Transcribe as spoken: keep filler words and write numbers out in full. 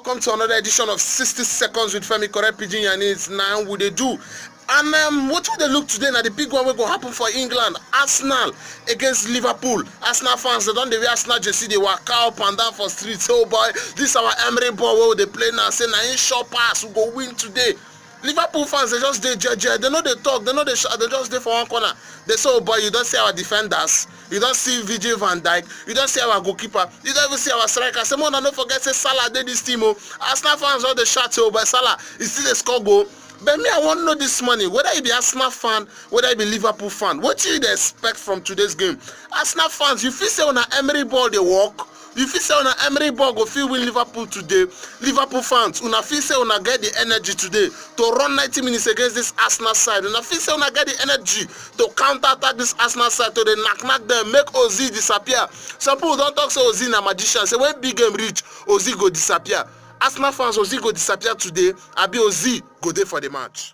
Come to another edition of sixty Seconds with Femi, correct Pidgin Yanniz. Now we dey do. And um, what we dey look today na the big one wey go happen for England. Arsenal against Liverpool. Arsenal fans, they don dey wear Arsenal jersey, dey waka up and down for street. Say, "Oh boy, this our Emery ball wey we dey play now. Say na him sure pass, we go win today." Liverpool fans, they just dey jeje. They no dey talk, they no dey shout, they just dey for one corner. They say, "Oh boy, you don see our defenders, you don see Virgil van Dijk, you don see our goalkeeper, you don even see our striker." Say, "Make una no forget say Salah dey this team o." Arsenal fans don dey shout, "Oh boy, Salah, he still dey score goal." But me, I wan know this morning whether you be Arsenal fan, whether you be Liverpool fan, wetin you dey expect from today's game? Arsenal fans, you feel say una Emery ball dey work? You feel say una Emery ball go fit win Liverpool today? Liverpool fans, una feel say una get the energy today to run ninety minutes against this Arsenal side? Una feel say una get the energy to counter attack this Arsenal side, to dey knack knack them, make Ozil disappear? Some people don talk say Ozil na magician, say when big game reach, Ozil go disappear. Arsenal fans, Ozil go disappear today, abi Ozil go dey for the match?